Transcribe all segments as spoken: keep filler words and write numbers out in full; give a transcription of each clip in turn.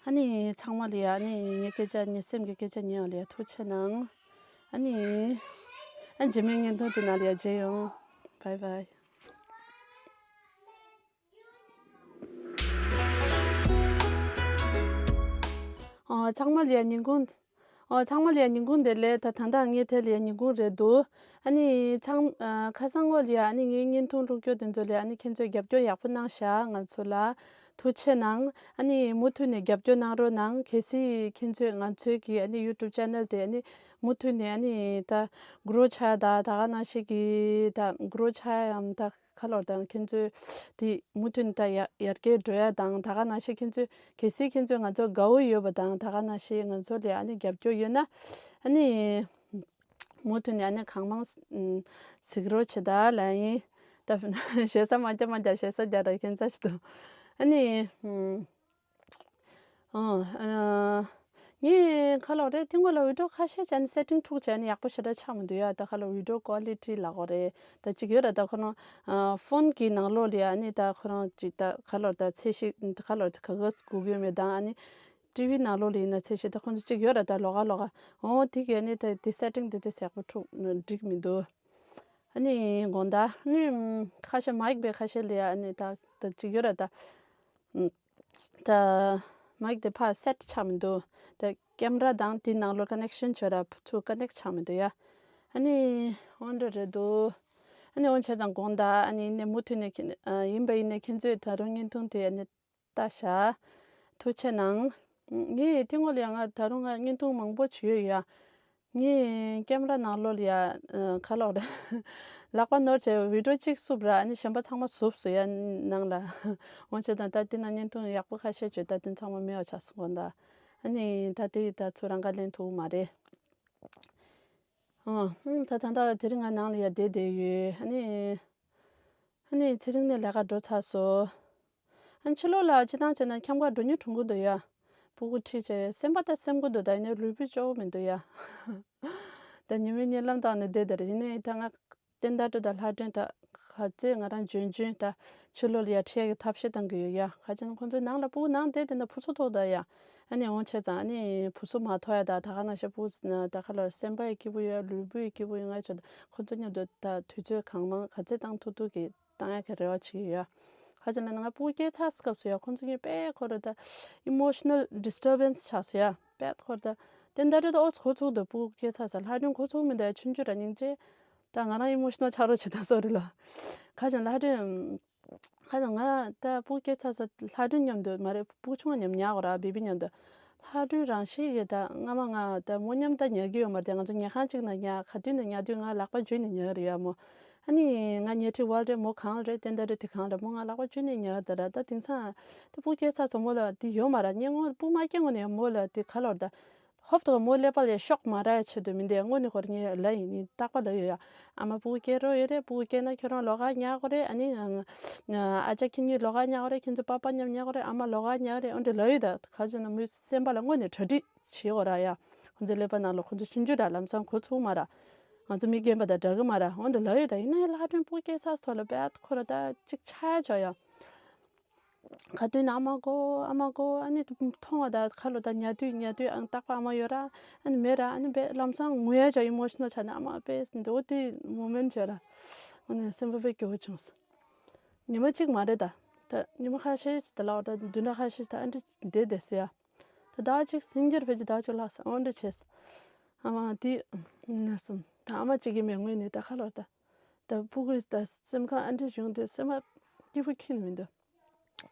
ཨ་ནི་ཚང་མ་ལ་ཡ་ཨ་ནི་ངའི་སྐད་ཆ་ངའི་སེམས་ཀྱི་སྐད་ཆ་ཉན་ཡོང་ལ་ཡ་ཐུགས་རྗེ་གནང་། ཨ་ནི་ཨ་རྗེས་མའི་བརྙན་ཐུང་དེ་ནང་ལ་ཡ་མཇལ་ཡོང་། བའི་བའི། ཨོ་ཚང་མ་ལ་ཡ་ཉིན་གུང་། ཨོ་ཚང་མ་ལ་ཡ་ཉིན་གུང་བདེ་ལེགས། ད་ད་ལྟ་ངའི་ཐད་ལ་ཡ་ཉིན་གུང་རེད་འདུག་ཨ་ནི་ཚང་ཨ་ཁ་སང་ངོ་ལ་ཡ་ཨ་ནི་ངའི་བརྙན་ཐུང་བླུགས་རྒྱུ་དེ་ཚོ་ལ་ཡ་ཨ་ནི་ཁྱེད་ཚོས་རྒྱབ་སྐྱོར་ཡག་པོ་གནང་ཤག་ང་ཚོ་ལ་ཐུགས་རྗེ་གནང་། ཨ་ནི་མུ་མཐུད་ནས་རྒྱབ་སྐྱོར་གནང་རོགས་གནང་། གལ་སྲིད་ཁྱེད་ཚོས་ང་ཚོའི་གི་ཨ་ནི་YouTube channel དེ་ཨ་ནི་མུ་མཐུད་ནས་ཨ་ནི་ད་grow ཆགས་ད་ད་ག་ནང་བཞིན་གི་ད་grow ཆགས་ཡམ་ད་ག་ལོར་དང་ཁྱེད་ཚོས་དེ་མུ་མཐུད་ནས་ད་ཡར་ཡར་རྒྱས་འགྲོ་ཡ་དང་ད་ག་ནང་བཞིན་ཁྱེད་ཚོས་གལ་སྲིད་ཁྱེད་ཚོས་ང་ཚོ་དགའ་བོ་ཡོད་པ་དང་ད་ག་ནང་བཞིན་ང་ཚོ་ལ་ཨ་ནི་རྒྱབ་སྐྱོར་ཡོད་ན་ཨ་ནི་མུ་མཐུད་ནས་ཨ་ནི་གང་མང་གཟིགས་རོགས་བྱེད་ད་ལབ་ཡིན། ད་ཞེ་ས་མ་རྒྱག་མ་རྒྱག་ཞེ་ས་རྒྱག་ར་ཁྱེད་ཚ་ཞིག་ཏུ་ཨ་ནི། ཨོ། ཨ། ངས་ཁ་ལོ་རེད་དེ་སྔོན་ལ་video ཁ་ཤས་བྱས་ནས་setting འཁྲུག་བྱས་ནས་ཡག་པོ་ཞེ་དྲག་ཆགས་མི་འདུག་ཡ། ད་ཁ་ལོ་video quality ལབ་དགོས་རེད། ད་ཅིག་ཡོད་ར་ད་ཁོ་རང་ཨ་phone གི་ནང་ལོགས་ལ་ཡ་ཨ་ནི་ད་ཁོ་རང་ཅིག་ད་ཁ་ལོ་ད་ཚད་ཤིག་ཁ་ལོ་ད་ག་ག་སྒུག་ཡོད་མེད་དང་ཨ་ནི་TV ནང་ལོགས་ལ་ཡིན་ན་ཚད་ཤིག་ད་ཁོ་ཚོ་ཅིག་ཡོད་ར་ད་ལོགས་ཀ་ལོགས་ཀ་ཨོ་དེ་གི་ཨ་ནི་ད་དེ་setting དེ་དེ་ཡག་པོ་འཁྲུག་འགྲིག་མི་འདུག་ཨ་ནི་དགོང་དག་ཨ་ནི་ཁ་ཤས་mic དཔེ་ཁ་ཤས་ལ་ཡ་ཨ་ནི་ད་ད་ཅིག་ཡོད་ར་ད། ད་mic དེ་ཕར་set ཆགས་མི་འདུག་ད་camera དང་དེ་ནང་ལོགས་connection བྱོས་ར་ཚུར་connect ཆགས་མི་འདུག་ཡ། ཨ་ནི་འོ་འདྲ་རེད་འདུག་ཨ་ནི་འོ་བྱས་ཙང་དགོང་དག་ཨ་ནི་ནས་མུ་མཐུད་ནས་ཁྱེད་ཨ་ཡིན་པ་ཡིན་ནས་ཁྱེད་ཚོས་ད་རུང་བརྙན་ཐུང་དེ་ཨ་ནི་ལྟ་ཤག་ཐུགས་རྗེ་གནང་། ངས་དེ་སྔོན་ལ་ཡང་ང་ད་རུང་ང་བརྙན་ཐུང་མང་པོ་བྱོས་ཡོད་ཡ། ངས་camera ནང་ལོགས་ལ་ཡ་ཁ་ལོག་རེད། ལག་པ་ནོར་བྱས་video གཅིག་བསུབ་ར་ཨ་ནི་གཞན་པ་ཚང་མ་བསུབས་སོང་ཡ་ནང་ལ། འོ་བྱས་ཙང་ད་དེ་ན་བརྙན་ཐུང་ཡག་པོ་ཁ་ཤས་བྱོས་ད་དེ་ཚང་མ་མེད་པ་ཆགས་སོང་གོ་ད། ཨ་ནི་ད་དེ་ད་ཚུར་རང་ཁ་ལེན་ཐུབ་མ་རེད། ཨ་ད་ད་ད་དེ་རིང་ང་ནང་ལ་ཡ་བསྡད་བསྡད་ཡོད་ཨ་ནི། ཨ་ནི་ཚེ་རིང་ནས་ལས་ཀ་འགྲོ་ཚར་སོང་། ཨ་ཕྱི་ལོགས་ལ་སྤྱི་བཏང་བྱས་ན་འཁྱམ་ག་འགྲོ་ཉུལ་གྲོངས་ཀྱི་འདུག་ཡ། སྤུ་གུ་ཁྲིད་བྱས་སེམས་པ་ད་སེམས་ཀྱི་འདུག་ད་ཡིན་ནའི་ལུས་པོ་སྐྱོ་བོ་མི་འདུག་ཡ། ད་ཉི་མའི་གཉིད་ལམ་བཏང་ནས་བསྡད་དེ་རེད་ཡིན་ནའི་ད་ང་བསྟན་དར་དུ་ད་ལྷ་སྒྲོན་ད་ག་ཚད་ང་རང་འཇོན་འཇོན་ད་ཕྱི་ལོགས་ལ་ཡ་ཁྲིད་ཡ་གི་ཐབས་ཤེས་བཏང་གི་ཡོད་ཡ། ག་ཅི་ན་ཁོང་ཚོའི་ནང་ལ་སྤུ་གུ་ནང་བསྡད་དེ་ན་ཕུ་ཚུགས་ཐོག་ད་ཡ། ཨ་ནི་འོང་བྱས་ཙང་ཨ་ནི་བུ་སུ་མ་ཐོ་ཡ་ད་ད་ག་ནང་བཞིན་སྤུ་གུ་ད་ག་ལ་སེམས་པ་ཡི་སྐྱིད་པོ་ཡོད་ལུས་པོ་ཡི་སྐྱིད་པོ་ཡོད་ང་ཚོ་ཁོ་ཚོ་མཉམ་དུ་ད་དུས་ཚོད་གང་མང་ག་ཚད་བཏང་ཐུབ་ཐུབ་ཀྱི་བཏང་ཡ་གི་རེ་བ་བྱེད་ཀྱི་ཡོད། ག་ཅི་ན་ང་སྤུ་གུ་སྐྱེས་ཚར་སྐབས་སུ་ཡ་ཁོ་ཚོ་གཉིས་དཔེ་ཁོ་ར་ད་emotional disturbance ཆགས་སོ་ཡ་དཔེ་ཁོ་ར་ད་དེ་འདྲ་རེད་ད་ཨོ་ཚོ་ཁོ་ཚོ་ད་སྤུ་གུ་སྐྱེས་ཚར་ས་ལྷ་སྒྲོན་ཁོ་ཚོ་མི་ད་ཡ་ཆུང་ཆུང་ར་སྙིང་རྗེ་ད་ང་རང་emotional ཆགས་རོགས་བྱེད་ད་སོ་རེད་ལ། ག་ཅི་ན་ལྷ་སྒྲོན། ཁ་སང་ང་ད་སྤུ་གུ་སྐྱེས་ཚར་ས་ལྷ་སྒྲོན་མཉམ་དུ་མ་རེད་སྤུ་གུ་ཆུང་བ་མཉམ་ཉལ་གོ་ར་བེ་བི་མཉམ་དུ། ལྷ་སྒྲོན་རང་ཤི་གི་ད་སྔ་མ་ང་ད་མོ་མཉམ་ད་ཉལ་གི་ཡོད་མ་རེད་ང་ཚོ་ཉལ་ཁང་གཅིག་ན་ཉལ་ག་དུས་ན་ཉལ་དུས་ང་ལག་པ་འཇུས་ནས་ཉལ་རེད་ཡ་མོ། ཨ་ནི་ང་ཉལ་ཁྲི་བལ་རེད་མོ་གང་རེད་ཏན་ཏན་རེད་དེ་གང་རེད་མོ་ང་ལག་པ་འཇུས་ནས་ཉལ་ད་ར་ད་དེང་སང་ད་སྤུ་གུ་སྐྱེས་ཚར་སོང་མོ་ལ་དེ་ཡོད་མ་ར་ཉལ་ངོ་སྤུ་གུ་མ་སྐྱེས་ངོ་ནས་མོ་ལ་དེ་ག་ལོར་ད། ཧོབ་ཏེ་མོ་ཀླད་པ་ལ་ཤོག་མ་རག་ཆེད་དུ་མི་འདུག་དངོས་གནས་ཁོ་རང་ངས་ལབ་ཡིན་ནི་རྟག་པར་ལབ་ཡོད་ཡ། ཨ་མ་སྤུ་གུ་སྐྱེ་རོགས་ཡོད་རེད་སྤུ་གུ་སྐྱེས་ན་ཁྱོད་རང་ལོགས་ཀ་ཉལ་དགོས་རེད་ཨ་ནི་ཨ་ཅག་ཁྱེད་གཉིས་ལོགས་ཀ་ཉལ་དགོས་རེད་ཁྱེད་ཚོ་པ་པ་མཉམ་ཉལ་དགོས་རེད་ཨ་མ་ལོགས་ཀ་ཉལ་རེད་འོ་འདྲ་ལབ་ཡོད་ད་ག་ཅི་ན་མོའི་སེམས་པ་ལ་དངོས་གནས་གྲ་སྒྲིག་བྱེད་དགོས་ར་ཡ། ཁོ་ཚོའི་ཀླད་པ་ནང་ལ་ཁོ་ཚོ་ཆུང་ཆུང་ར་ལམ་སང་གོ་ཚུགས་མ་ར། ང་ཚོ་མི་རྒན་པ་དང་འདྲ་གི་མ་ར་འོ་འདྲ་ལབ་ཡོད་ད་ཡིན་ན་ཡང་ལྷ་སྒྲོན་སྤུ་གུ་སྐྱེས་ཚར་ཐོག་ལ་བད་ཁོ་ར་ད་ཅིག་ཆགས་ཡ་ཆོག་ཡ། ག་དུས་ན་ཨ་མ་གོ་ཨ་མ་གོ་ཨ་ནི་མཐོང་བ་ད་ཁ་ལོ་ད་ཉལ་དུས་ཉལ་དུས་ཨང་རྟག་པ་ཨ་མ་ཡོད་ར་ཨ་ནི་མེད་ར་ཨ་ནི་བས་ལམ་སང་ངུ་ཡ་ཅག་emotional ཆགས་ནས་ཨ་མ་བས་འདི་འོ་དེ་moment ཅག་ར་ཨ་ནི་སེམས་པ་བས་སྐྱོ་བོ་བྱུང་སོང་། ཉི་མ་གཅིག་མ་རེད་ད། ད་ཉི་མ་ཁ་ཤས་ད་ལའོ་ད་བདུན་ཕྲག་ཁ་ཤས་ད་ཨ་འདྲ་བསྡད་བསྡད་སོ་ཡ། ད་ཟླ་གཅིག་སིང་གེར་ཕེབས་ཀྱི་ཟླ་གཅིག་ལྷག་སོང་འོ་འདྲ་བྱས། ཨ་མ་དེ་ན་སོང་ད་ཨ་མ་གཅིག་གིས་མེད་ངུས་ནས་ད་ཁ་ལོ་ད། ད་སྤུ་གུ་ད་སེམས་ཁམས་ཨ་འདྲ་བྱུང་དུས་སེམས་པ་སྐྱིད་པོ་ཁྱོན་ནས་མི་འདུག་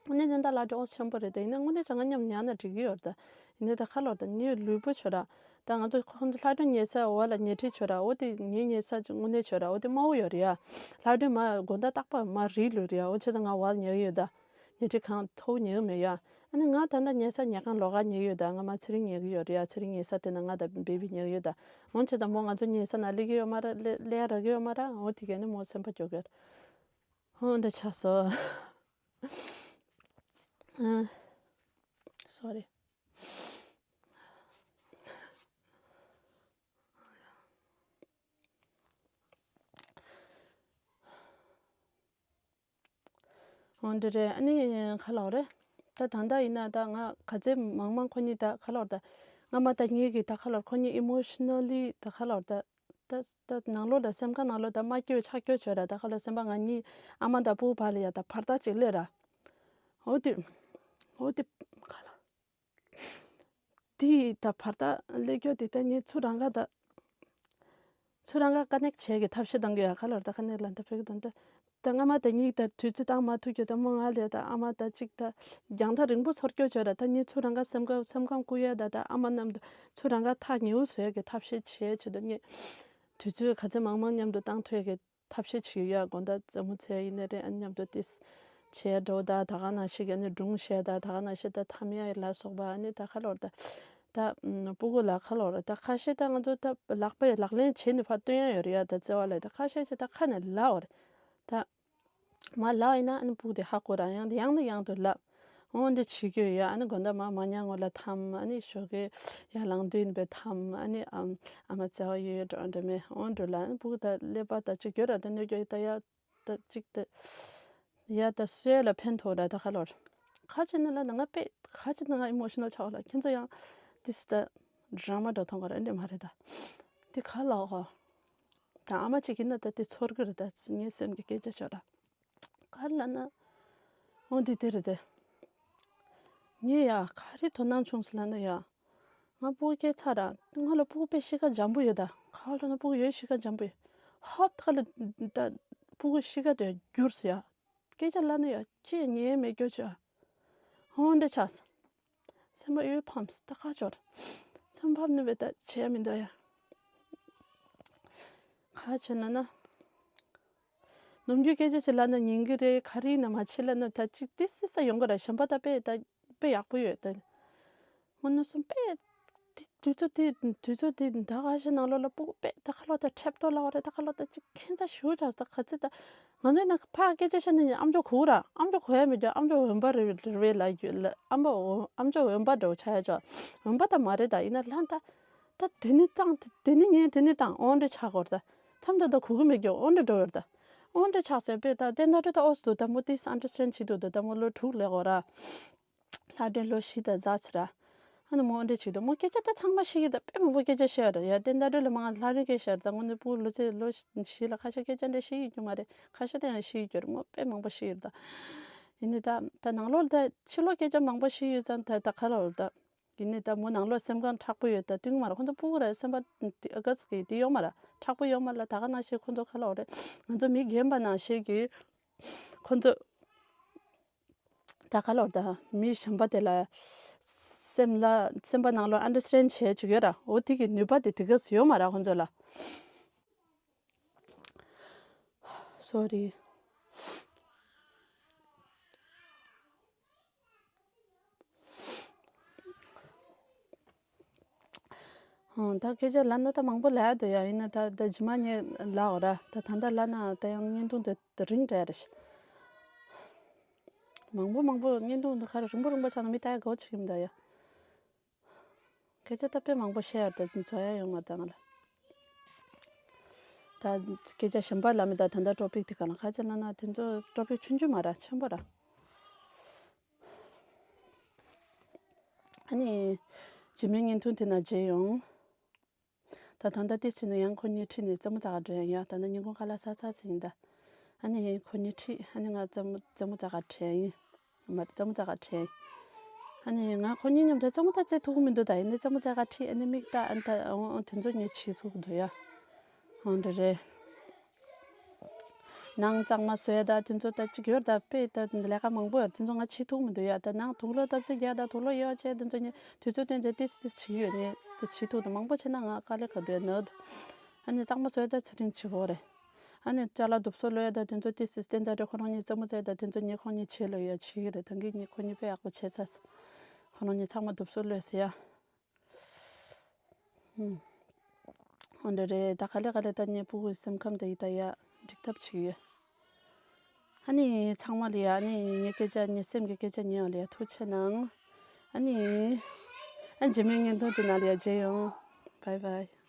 དངོས་གནས་ད་ལྟ་ལ་འདྲ་ཨོ་ཆེན་པོ་རེད་ད་ཡིན་ན་དངོས་གནས་ཅང་ང་མཉམ་ཉལ་ན་འགྲིག་གི་ཡོད་རེད་ད། ཡིན་ནའི་ད་ཁ་ལོ་ད་ངའི་ལུས་པོ་ཆོ་ར། ད་ང་ཚོ་ཁོང་ཚོ་ལྷ་སྒྲོན་ཉལ་ས་འོག་ལ་ཉལ་ཁྲི་ཆོ་ར་འོ་དེ་ངའི་ཉལ་ས་དངོས་གནས་ཆོ་ར་འོ་དེ་དམའ་བོ་ཡོད་རེད་ཡ། ལྷ་སྒྲོན་མ་དགོང་དག་རྟག་པར་མ་རིལ་ལོས་རེད་ཡ་འོ་ཆེ་ད་ང་འོག་ལ་ཉལ་གི་ཡོད་ད། ཉལ་ཁྲི་གང་མཐོ་བོ་ཉལ་གི་མེད་ཡ། ཨ་ནི་ང་ད་ལྟ་ཉལ་ས་ཉལ་ཁང་ལོགས་ཀ་ཉལ་གི་ཡོད་ད་ང་མ་ཚེ་རིང་ཉལ་གི་ཡོད་རེད་ཡ་ཚེ་རིང་ཉལ་ས་དེ་ན་ང་དང་བེ་བི་ཉལ་གི་ཡོད་ད། འོ་ཆེ་ད་མོ་ང་ཚོ་ཉལ་ས་ན་སླེབས་གི་ཡོད་མ་ར་སླེབས་སླེབས་ཡ་རག་གི་ཡོད་མ་ར་འོ་དེ་གས་ནི་མོ་སེམས་པ་སྐྱོ་གི་ཡོད། འོ་འདྲ་ཆགས་སོ། ཨ། སོ་རི། འོ་འདི་རེད། ཨ་ནི་ཁ་ལོག་རེད། ད་ད་ལྟ་ཡིན་ན་ད་ང་ག་ཚད་མང་མང་ཁོ་གཉིས་ད་ག་ལོར་ད་ང་མ་ད་གཉིས་ཀྱི་ད་ག་ལོར་ཁོ་གཉིས་emotionally་ད་ག་ལོར་ད་ད་ད་ནང་ལོགས་ལ་སེམས་ཁ་ནང་ལོགས་ད་མ་སྐྱོ་ཆགས་སྐྱོ་བྱོས་ར། ད་ག་ལོར་སེམས་པ་ང་གཉིས་ཨ་མ་ད་སྤུ་གུ་བར་ལ་ཡ་ད་བར་ཐག་ཅིག་སླེབས་ར། འོ་དེ་འོ་དེ་ག་ལ། དེ་ད་བར་ཐག་སླེབས་རྒྱུ་དེ་ད་ངས་ཚུར་རང་ག་ད་ཚུར་རང་ག་ཀ་ནེག་བྱས་ཀྱི་ཐབས་ཤེས་གཏང་གི་ཡ། ག་ལོར་ད་ཀ་ནེག་ལ་ད་ཕེབས་ཀྱི་དང་ད་ད་སྔ་མ་ད་གཉིས་ད་དུས་ཚོད་བཏང་མ་ཐུབ་རྒྱུ་ད་མོ་ང་ལས་ད་ཨ་མ་ད་ཅིག་ད་རྒྱང་ཐག་རིང་པོ་ཚོར་སྐྱོ་བྱོས་ར། ད་ངས་ཚུར་རང་ག་སེམས་ཁམས་སེམས་ཁམས་བསྐུལ་ཡ་ད་ད་ཨ་མ་མཉམ་དུ་ཚུར་རང་ག་ཐག་ཉེ་བོ་བཟོ་ཡ་གི་ཐབས་ཤེས་བྱས་བྱེད་དུ་ངས་དུས་ཚོད་ག་ཚད་མང་མང་མཉམ་དུ་བཏང་ཐུབ་ཡ་གི་ཐབས་ཤེས་བྱེད་ཡོད། དགོང་དག་རྩེད་མོ་རྩེ་ཡིན་ནའི་རེད། ཨ་མཉམ་དུ་ཏིས་བྱས་འགྲོ་ད་ད་ག་ནང་བཞིན་གྱི་ཨ་ནི་སྒྲུང་བཤད་ད་ད་ག་ནང་བཞིན་ད་འཐམ་ཡ་ཡི་ལ་སོགས་པ་ཨ་ནི་ད་ག་ལོར་ད་ད་སྤུ་གུ་ལ་ག་ལོར་ད་ཁ་ཤས་ད་ང་ཚོ་ད་ལག་པས་ལག་ལེན་བྱས་ནས་ཕར་སྟོན་ཡ་ཡོད་རེད་ཡ། ད་རྩེ་བ་ལ་ད་ཁ་ཤས་ཅིག་ད་ཁ་ནས་ལབ་འོ་རེད་ད། མ་ལབ་ཡིན་ན་ཨ་ནི་སྤུ་གུ་དེ་ཧ་གོ་ར། ཡང་ཡང་ནས་ཡང་དུ་ལབ། འོ་འདྲ་བྱེད་ཀྱི་ཡོད་ཡ། ཨ་ནི་དགོང་དག་མ་མ་ཉལ་སྔོན་ལ་འཐམ། ཨ་ནི་ཞོགས་ཀས་ཡར་ལངས་དུས་ཡིན་པས་འཐམ། ཨ་ནི་ཨམ་ཨ་མ་བརྩེ་བ་ཡོད་ཡོད་འགྲོ་འདྲ་མེད་འོ་འགྲོ་ལ། ཨ་ནི་སྤུ་གུ་ད་ཀླད་པ་ད་ཅིག་གྱོད་ར་ད་གནོད་སྐྱོ་ཡོད་ད་ཡ། ད་ཅིག་ད་ཡ་ད་སོས་ལ་ཕན་ཐོགས་ར་ད་ག་ལོར། ཁ་ཅིག་ནི་ལ་ན་ང་དཔེ་ཁ་ཅིག་ནི་ང་emotional་ཆགས་ལ། ཁྱེད་ཚོ་ཡང་this the drama་འགྲོ་མཐོང་གི་ར། འདྲ་མ་རེད་ད། དེ་ག་ལ་གོ་ད་ཨ་མ་ཅིག་ཡིན་ན་ད་དེ་ཚོར་གི་རེད་ད། ངའི་སེམས་ཀྱི་སྐད་ཆ་ཤོད་ར། ག་རེ་ལབ་ན། འོ་འདི་དེ་རེད་དེ། ངས་ཡ་ག་རེ་དོ་སྣང་བྱུང་སོང་ལབ་ན་ཡ། ང་སྤུ་གུ་སྐྱེས་ཚར་ར། ང་ལ་སྤུ་གུ་དཔེ་གཤིས་ཀ་འཇམ་པོ་ཡོད་ད། ག་རེ་ལབ་ན་སྤུ་གུ་ཡོད་གཤིས་ཀ་འཇམ་པོ་ཡོད། ཧོབ་ད་ལ་ད་སྤུ་གུ་གཤིས་ཀ་དེ་འགྱུར་སོང་ཡ། སྐད་ཆ་ལབ་ན་ཡ་ཅི་ཡང་ཉན་མེད་སྐྱོ་ཆོ་ཡ། འོ་འདྲ་ཆགས་སོང་། སེམས་པ་ཡོད་ཕམ་སོང་ད་ཁ་ཆོར། སེམས་ཕམ་ནི་བས་ད་བྱས་མི་འདུག་ཡ། ག་བྱས་ན་ན། ནམ་རྒྱུན་སྐད་ཆ་ཅིག་ལབ་ན་ཉན་གི་རེད། ག་རེ་ཡིན་ན་མ་བྱེད་ལབ་ན་ད་ཅིག་ཏི་སི་ས་ཡོང་གི་ར། གཞན་པ་ད་དཔེ་ད་དཔེ་ཡག་པོ་ཡོད་ད། དངོས་གནས་སོང་དཔེ་དེ་དུས་ཚོད་དེ་དུས་ཚོད་དེ་ད་ག་ཞིག་ནང་ལོགས་ལ་སྤུ་གུ་དཔེ་ད་ག་ལོག་ད་ཁྲེབ་ཏོ་ལ་བ་རེད། ད་ག་ལོག་ད་ཅིག་ཁྱད་མཚར་ཞེ་པོ་ཆགས་ད་ག་ཚོད་ད། ང་ཚོའི་ནང་ཕ་སྐད་ཆ་བཤད་ན་ཨམ་ཅོག་གུག་ར། ཨམ་ཅོག་གུག་ཡ་མི་འདུག་ཨམ་ཅོག་འོན་པ་རེད་རེད་ལ་རྒྱུ་ལ་ཨམ་པ་ཨམ་ཅོག་འོན་པ་འདྲ་བོ་ཆགས་ཡ་ཅོག་འོན་པ་ད་མ་རེད་ད། ཡིན་ན་ལྷ་ད་ད་དེ་ནི་བཏང་དེ་ནི་ངས་དེ་ནི་བཏང་འོ་འདྲ་ཆགས་གོ་ར་ད། ཐམ་ད་ད་གུག་གི་མི་འདུག་འོ་འདྲ་འགྲོ་ཡོད་ར་ད། འོ་འདྲ་ཆགས་སོང་པས་ད་དེ་ན་འདྲ་ད་ཨོ་སི་འདུག་ད་མོ་དེ་ཨན་ཌར་སི་ཊེན་ཌ་བྱེད་འདུག་ད་ད་མོ་ལོ་དྲུག་ལས་གོ་ར། ལྷ་སྒྲོན་ལོ་བཞི་དང་ཟླ་ཚེ་ར། ཨ་ནི་མོ་འདྲ་བྱེད་དུས་མོ་སྐད་ཆ་ད་ཚང་མ་ཤེས་ཀྱི་རེད་ད། དཔེ་མང་པོ་སྐད་ཆ་བཤད་ཡོད་རེད་ཡ། དེ་ད་འདྲ་ལ་མང་ལྷ་རིང་སྐད་བཤད་རེད་ད། དངོས་གནས་སྤུ་གུ་ལོ་ཚད་ལོ་བཞི་ལ་ཁ་ཤས་སྐད་ཆ་འདྲ་བཤད་ཡོད་རྒྱུ་མ་རེད། ཁ་ཤས་ད་ཡང་བཤད་ཡོད་རྒྱུ་རེད། མོ་དཔེ་མང་པོ་བཤད་ཡོད་རེད་ད། ཡིན་ནའི་ད་ད་ནང་ལོགས་ད་ཕྱི་ལོགས་སྐད་ཆ་མང་པོ་བཤད་ཡོད་ཙང་ད་ད་ག་ལ་རེད་ད། ཡིན་ནའི་ད་མོ་ནང་ལོགས་སེམས་ཁམས་དྲག་པོ་ཡོད་ད། དུས་མ་རེད་ཁོ་ཚོ་སྤུ་གུ་རེད། སེམས་པ་ཨ་ག་ཚོད་ཀྱི་དེ་ཡོད་མ་རེད། དྲག་པོ་ཡོད་མ་རེད། ད་ག་ནང་བཞིན་ཁོ་ཚོ་ག་ལ་རེད། ང་ཚོ་མི་རྒན་པ་ནང་བཞིན་གྱི་ཁོ་ཚོ། ད་ག་ལོར་ད་མི་གཞན་པ་དེ་ལ་སེམས་ལ་སེམས་པ་ནང་ལོགས་ཨན་ཌར་སི་ཊེན་ཌ་བྱེད་ཅིག་ཡོད་ར། འོ་དེ་གི་ནུས་པ་དེ་དེ་ག་སུ་ཡོད་མ་ར་ཁོང་ཚོ་ལ། སོ་རི། ཨང་། ད་སྐད་ཆ་ལབ་ན་ད་མང་པོ་ལབ་ཡ་འདུག་ཡ། ཡིན་ན་ད་ད་རྗེས་མ་ངས་ལབ་འོ་ར། ད་ད་ལྟ་ལབ་ན་ད་ཡང་བརྙན་ཐུང་དེ་ད་རིང་འདྲ་རེད། མང་པོ་མང་པོ་བརྙན་ཐུང་དེ་ག་རེ་རིང་པོ་རིང་པོ་ཆགས་ན་མི་ལྟ་ཡ་དགའ་བོ་ཅིག་ཡིན་ད་ཡ། སྐད་ཆ་ད་དཔེ་མང་པོ་བཤད་ཡ་ད་འཛོལ་ཡ་ཡོང་མ་ད་ང་ལ། ད་སྐད་ཆ་གཞན་པ་ལབ་མི་ད་ད་ལྟ་ཊོ་པིག་དེ་ག་ལ་ཁ་ཆེ་ན་ན་དེ་ཚོ་ཊོ་པིག་ཆུང་ཆུང་མ་ར་ཆེན་པོ་ར། ཨ་ནི་རྗེས་མའི་བརྙན་ཐུང་དེ་ན་མཇལ་ཡོང་། ད་ད་ལྟ་ཏིས་ཕྱིན་ནས་ཡང་ཁོ་གཉིས་ཁྲིད་ནས་རྩེད་མོ་རྩེ་ག་འགྲོ་ཡ་ཡོད། ད་ནི་ཉིན་གུང་ཁ་ལག་ཟ་ཚར་ཚེ་ཡིན་ད། ཨ་ནི་ཁོ་གཉིས་ཁྲིད་ཨ་ནི་ང་རྩེད་མོ་རྩེད་མོ་རྩེ་ག་འགྲོ་ཡ་ཡིན། མ་རྩེད་མོ་རྩེ་ག་འགྲོ་ཡ་ཡིན། ཨ་ནི་ང་ཁོ་གཉིས་མཉམ་དུ་རྩེད་མོ་ད་རྩེ་ཐུབ་ཀྱི་མི་འདུག་ད་ཡིན་ནའི་རྩེད་མོ་རྩེ་ག་ཁྲིད་ཨ་ནི་མིག་ལྟ་ཨ་ནི་ད་འོ་འོ་དེ་ཚོ་ངས་བྱེད་ཐུབ་ཀྱི་འདུག་ཡ། འོ་འདྲ་རེད། ནང་གཙང་མ་བཟོས་ད་དེ་ཚོ་ད་ཅིག་ཡོད་ད་དཔེ་ད་ལས་ཀ་མང་པོ་ཡོད་དེ་ཚོ་ང་བྱེད་ཐུབ་མི་འདུག་ཡ། ད་ནང་དུག་ལོག་བཏབ་ཚེ་རྒྱག་ད་དུག་ལོག་གཡོག་བྱས་དེ་ཚོ་ངས་དུས་ཚོད་བཏོན་ཚེ་ཏིས་ཏིས་བྱེད་ཀྱི་ཡོད། ངས་དེ་བྱེད་ཐུབ་ད་མང་པོ་བྱས་ན་ང་དཀའ་ལས་ཁག་འདུག་ཡ་ནད། ཨ་ནི་གཙང་མ་བཟོས་ད་ཚེ་རིང་བྱེད་དགོས་རེད། ཨ་ནི་ཅ་ལག་དུབ་སོ་ལོས་ད་དེ་ཚོ་ཏིས་ཏིས་བསྟན་ད་རེད། ཁོ་རང་གཉིས་རྩེད་མོ་རྩེ་ད་དེ་ཚོ་ངས་ཁོང་གཉིས་བྱེད་ལོ་ཡ་བྱེད་ཀྱི་རེད། ད་གིན་ངས་ཁོ་གཉིས་དཔེ་ཡག་པོ་བྱས་ཚར། ཁོ་རང་གཉིས་ཚང་མ་དུབ་སོ་ལོས་ཟེར་ཡ། ཧུམ། འོ་འདྲ་རེད། ད་ག་ལེ་ག་ལེ་ད་ངའི་སྤུ་གུའི་སེམས་ཁམས་དེ་ཡི་ད་ཡ་འགྲིག་ཐབས་བྱེད་ཀྱི་ཡོད། ཨ་ནི་ཚང་མ་ལ་ཡ་ཨ་ནི་ངའི་སྐད་ཆ་ངའི་སེམས་ཀྱི་སྐད་ཆ་ཉན་བ་ལ་ཡ་ཐུགས་རྗེ་གནང་། ཨ་ནི་ཨ་རྗེས་མའི་བརྙན་ཐུང་དེ་ནང་ལ་ཡ་མཇལ་ཡོང་། བའི་བའི།